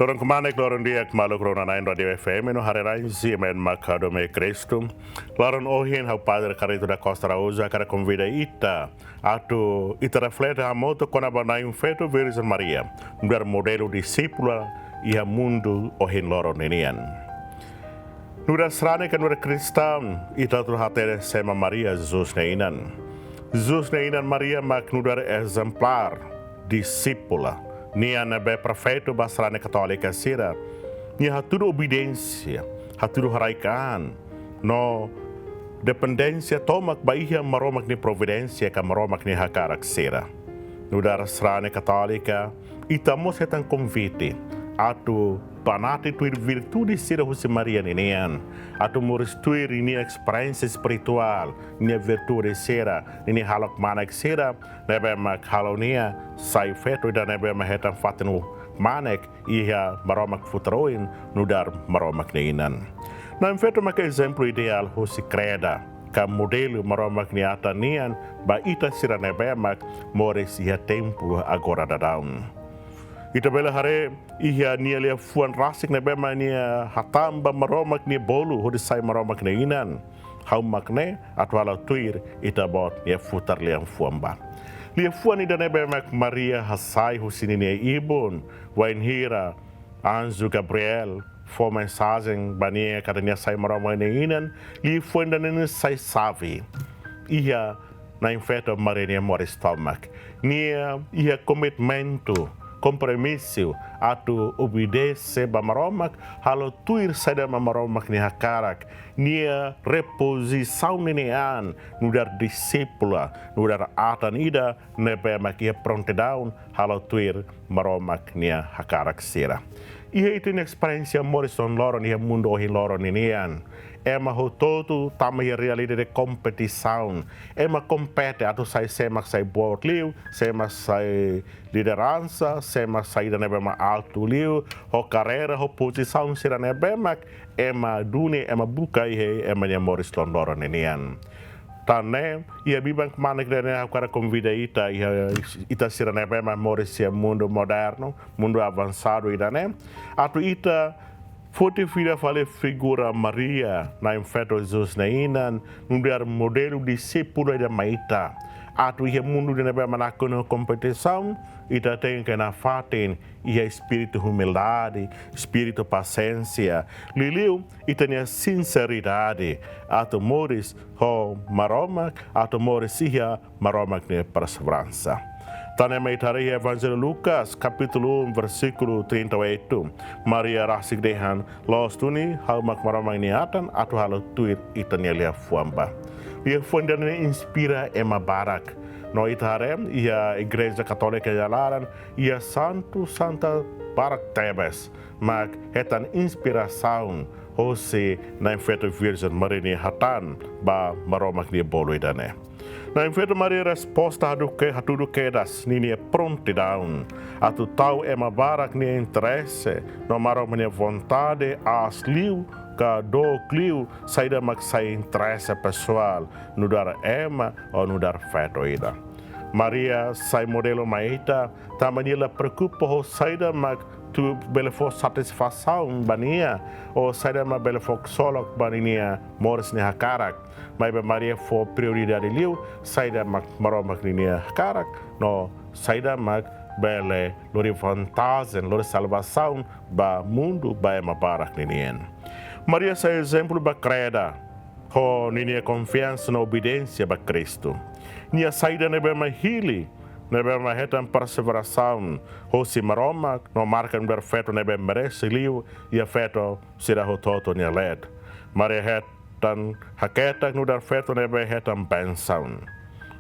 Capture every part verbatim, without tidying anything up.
Loron kmanek, loron di'ak maluk rona-na'in Rádiu F M no haree-na'in sira ne'ebé mak hadomi Kristu. Loron ohin ha'u Padre Carlito da Costa Araújo hakarak konvida ita atu ita reflete hamutuk kona-ba Na'in-Feto Virjen Maria, nu'udar modelu dixípula iha mundu ohin loron ninian. Nu'udar sarani ka nu'udar kristaun, ita hotu hatene sé mak Maria, Jesus nia inan. Jesus nia inan Maria mak nu'udar ezemplár dixípula, nia ne'ebé perfeitu ba sarani katólika sira. Nia hatudu obediénsia, hatudu haraik-an, no dependénsia tomak ba iha Maromak nia providénsia ka Maromak nia hakarak sira. Nu'udar sarani katólika, ita mós hetan konvite atu banati tuir virtude sira husi Maria ninian, atu moris tuir ninia esperiénsia espirituál, ninia virtude sira, ninia hahalok kmanek sira ne'ebé mak halo nia sai feto ida ne'ebé mak hetan fatin kmanek iha Maromak futar oin, nu'udar Maromak nia inan. Na'in-Feto mak ezemplu ideál husi kreda ka modelu Maromak nia atan nian ba ita sira ne'ebé mak moris iha tempu agora daudaun. Ita bele haree iha nia liafuan rasik ne'ebé mak nia hatán ba Maromak nia bolu hodi sai Maromak nia inan. Ha'u mak ne'e atu halo tuir Ita-Boot nia futar liafuan ba. Liafuan ida ne'ebé mak Maria hasai husi ninia ibun wainhira anju Gabriel fó mensajen ba nia katak nia sai Maromak nia inan. Liafuan ida-ne'e sai xave iha Na'in-Feto Maria nia moris tomak. Nia iha komitmentu, kompromisu atu obedese ba Maromak, halo tuir saida mak Maromak nia hakarak. Nia repozisaun ninia an nu'udar dixípula, nu'udar atan ida ne'ebé mak iha prontidaun halo tuir Maromak nia hakarak sira. Iha ita-nia esperiénsia moris loron-loron iha mundu ohin loron ninian, ema hotu-hotu tama iha realidade kompetisaun. Ema kompete atu sai sé mak sai boot liu, sé mak sai lideransa, sé mak sai ida ne'ebé mak altu liu, ho karreira, ho pozisaun sira ne'ebé mak ema duni, ema buka iha ema nia moris loron-loron ninian. Tan ne'e, iha biban kmanek ida-ne'e ha'u hakarak konvida ita, iha ita sira ne'ebé mak moris iha mundu modernu, mundu avansadu ida-ne'e, atu ita foti fila fali figura Maria, Na'in-Feto Jesus nia inan, nu'udar modelu dixípula ida mai ita. Atu iha mundu ida ne'ebé mak nakonu kompetisaun, ita tenke nafatin iha espíritu humildade, espíritu pasiénsia, liuliu ita-nia sinseridade atu moris ho Maromak, atu moris iha Maromak nia perseveransa. Tan ne'e mak ita haree iha Evanjellu Lucas, kapítulu um, versíkulu trinta e oito. Maria rasik dehan, loos duni, ha'u mak Maromak nia atan atu halo tuir ita-nia liafuan ba. Liafuan ida-ne'e inspira ema barak. No ita haree iha Igreja Katólika nia laran, iha santu santa barak tebes mak hetan inspirasaun hosi Na'in-Feto Virjen Maria nia hatán ba Maromak nia bolu ida-ne'e. Na'in-Feto Maria resposta hatudu ke, hatudu kedas ninia prontidaun atu tau ema barak nia interese no Maromak nia vontade aas liu ka dook liu saida mak sai interese pesoál nu'udar ema ou nu'udar feto ida. Maria sai modelu mai ita, tanba nia la preokupa ho saida mak atu bele fó satisfasaun ba nia, ou saida mak bele fó ksolok ba ninia moris nia hakarak. Maibé Maria fó prioridade liu saida mak Maromak ninia hakarak, no saida mak bele lori vantajen, lori salvasaun ba mundu, ba ema barak ninian. Maria sai ezemplu ba kreda, ho ninia konfiansa no obediénsia ba Kristu. Nia sai ida ne'ebé mak hili, ne'ebé mak hetan perseverasaun hosi Maromak, no marka nu'udar feto ne'ebé merese liu iha feto sira hotu-hotu nia leet. Maria hetan haketak nu'udar feto ne'ebé hetan bensaun.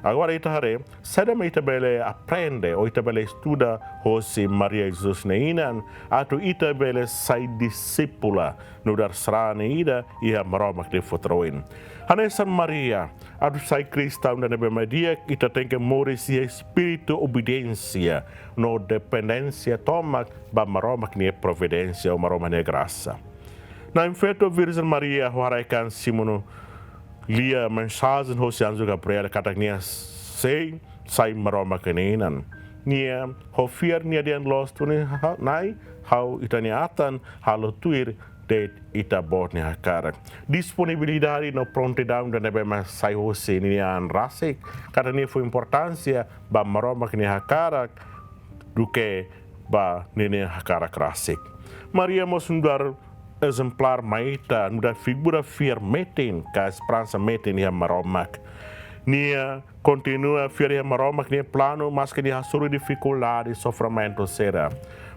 Agora ita haree, saida mak ita bele aprende, ou ita bele estuda hosi Maria Jesus nia inan, atu ita bele sai dixípula nu'udar sarani ida iha Maromak nia futar oin. Hanesan Maria, atu sai kristaun ida ne'ebé mak di'ak, ita tenke moris iha espíritu obediénsia no dependénsia tomak ba Maromak nia providénsia ou Maromak nia grasa. Na'in-Feto Virjen Maria ho haraik-an simu lia mensajen hosi anju Gabriel katak nia sei sai Maromak nia inan. Nia ho fiar nia dehan loos duni, ha, Na'i, ha'u ita-nia atan halo tuir de'it Ita-Boot nia hakarak. Disponibilidade no prontidaun ida ne'ebé mak sai hosi ninia an rasik, katak nia fó importánsia ba Maromak nia hakarak duké ba ninia hakarak rasik. Maria mós nu'udar ezemplár mai ita, nu'udar figura fiar metin ka esperansa metin iha Maromak. Nia kontinua fiar iha Maromak nia planu, maske nia hasoru difikuldade, sofrimentu sira.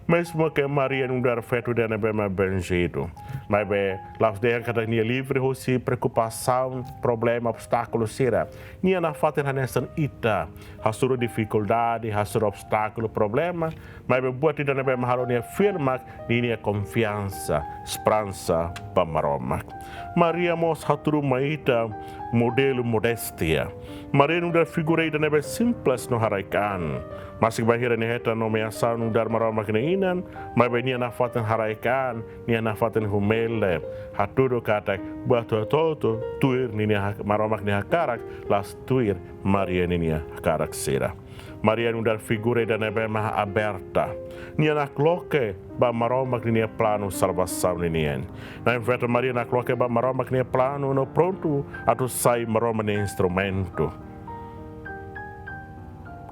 Mezmu ke Maria nu'udar feto ida ne'ebé mak bendidu, maibé la'ós dehan katak nia livre hosi preokupasaun, problema, obstákulu sira. Nia nafatin hanesan ita, hasoru difikuldade, hasoru obstákulu, problema, maibé buat ida ne'ebé mak halo nia fiar mak ninia konfiansa, esperansa ba Maromak. Maria mós hatudu mai ita modelu modéstia. Maria nu'udar figura ida ne'ebé simples no haraik an. Maske bainhira nia hetan nomeasaun nu'udar Maromak nia inan, maibé nia nafatin haraik an, nia nafatin humilde. Hatudu katak buat hotu-hotu tuir ninia hak-, Maromak nia hakarak, la'ós tuir Maria ninia hakarak sira. Maria nu'udar figura ida ne'ebé mak aberta. Nia nakloke ba Maromak ninia planu salvasaun ninian. Na'in-feto Maria nakloke ba Maromak nia planu no prontu atu sai Maromak nia instrumentu.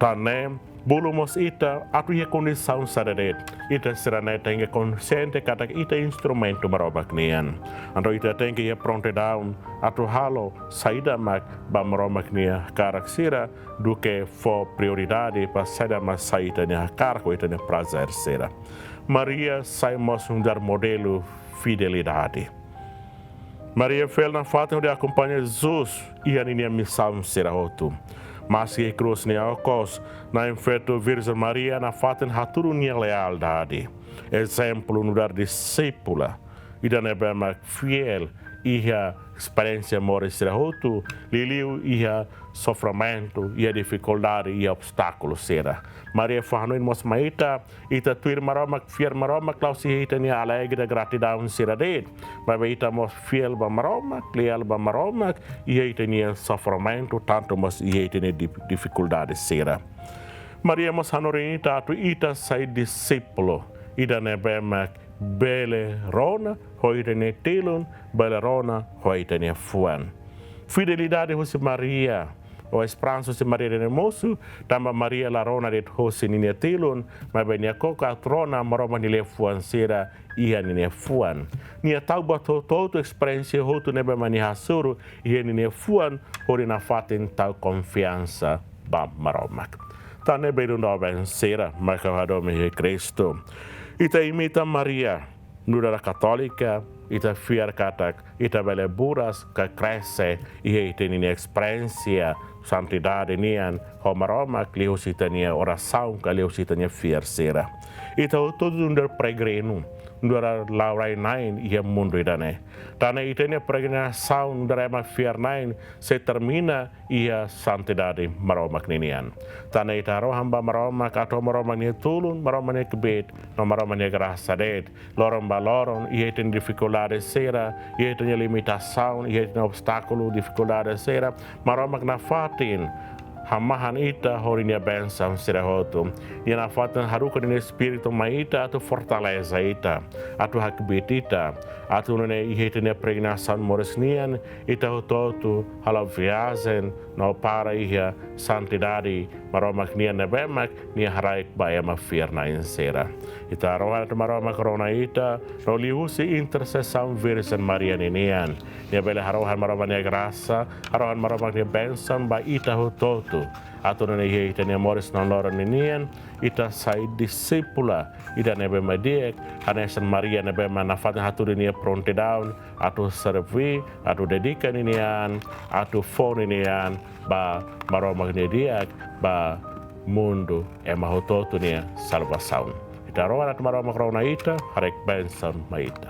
Tan ne'e, bolu mós ita atu iha kondisaun saida de'it, ita sira-ne'e tenke konsiente katak ita instrumentu Maromak nian. Entaun ita tenke iha prontidaun atu halo saida mak ba Maromak nia hakarak sira, duké fó prioridade ba saida mak sai ita-nia hakarak ou ita-nia prazer sira. Maria sai mós nu'udar modelu fidelidade. Maria fiél nafatin hodi akompaña Jesus iha ninia misaun sira hotu. Maske iha krús nia okos, na'in-feto Virjen Maria nafatin hatudu nia lealdade. Ezemplu nu'udar disípula ida ne'ebé mak fiél iha esperiénsia moris sira hotu, liuliu iha sofrimentu, iha difikuldade, iha obstákulu sira. Maria fó hanoin mós mai ita, ita tuir Maromak, fiar Maromak la'ós iha ita-nia alegre, gratidaun sira de'it, maibé ita mós fiél ba Maromak, leál ba Maromak iha ita-nia sofrimentu, tantu mós iha ita-nia dif-, difikuldade sira. Maria mós hanorin ita atu ita sai disípulu ida ne'ebé mak bele rona ho ita-nia tilun, bele rona ho ita-nia fuan. Fidelidade husi Maria, ou esperansa husi Maria nia mosu, tanba Maria la rona de'it husi ninia tilun, maibé nia koko atu rona Maromak nia liafuan sira iha ninia fuan. Nia tau buat hotu-hotu, esperiénsia hotu ne'ebé mak nia hasoru iha ninia fuan, hodi nafatin tau konfiansa ba Maromak. Tan ne'e, belun doben sira mak ha'u hadomi iha Kristu, ita imita Maria, nu'udar katólika, ita fiar katak ita bele buras ka krese iha ita-nia esperiénsia santidade nian ho Maromak liuhusi ita-nia orasaun ka liuhusi ita-nia fiar sira. Ita hotu-hotu nu'udar peregrinu, nu'udar la'o rai-na'in iha mundu ida-ne'e. Tan ne'e ita-nia peregrinasaun nu'udar ema fiar-na'in sei termina iha santidade Maromak ninian. Tan ne'e ita harohan ba Maromak atu Maromak nia tulun, Maromak nia kbiit, no Maromak nia grasa de'it. Loron ba loron, iha ita-nia difikuldade sira, iha ita-nia limitasaun, iha ita-nia obstákulu, difikuldade sira, Maromak nafatin hamahan ita ho ninia bensaun sira hotu. Nia nafatin haruka ninia Espíritu mai ita atu fortaleza ita, atu hakbiit ita, atu nune'e iha ita-nia peregrinasaun moris nian, ita hotu-hotu hala'o viajen no para iha santidade Maromak nian ne'ebé mak nia haraik ba ema fiar-na'in sira. Ita harohan atu Maromak rona ita, no liuhusi intersesaun Virjen Maria ninian, nia bele harohan Maromak nia grasa, harohan Maromak nia bensaun ba ita hotu-hotu. Atu nune'e iha ita-nia moris na'in-loron ninian, ita sai disípula ida ne'ebé mak di'ak, hanesan Maria ne'ebé mak nafatin hatudu nia prontidaun atu serví, atu dedika ninia an, atu fó ninia an ba Maromak nia di'ak, ba mundu, ema hotu-hotu nia salvasaun. Ita harohan atu Maromak rona ita, haraik bensaun mai ita.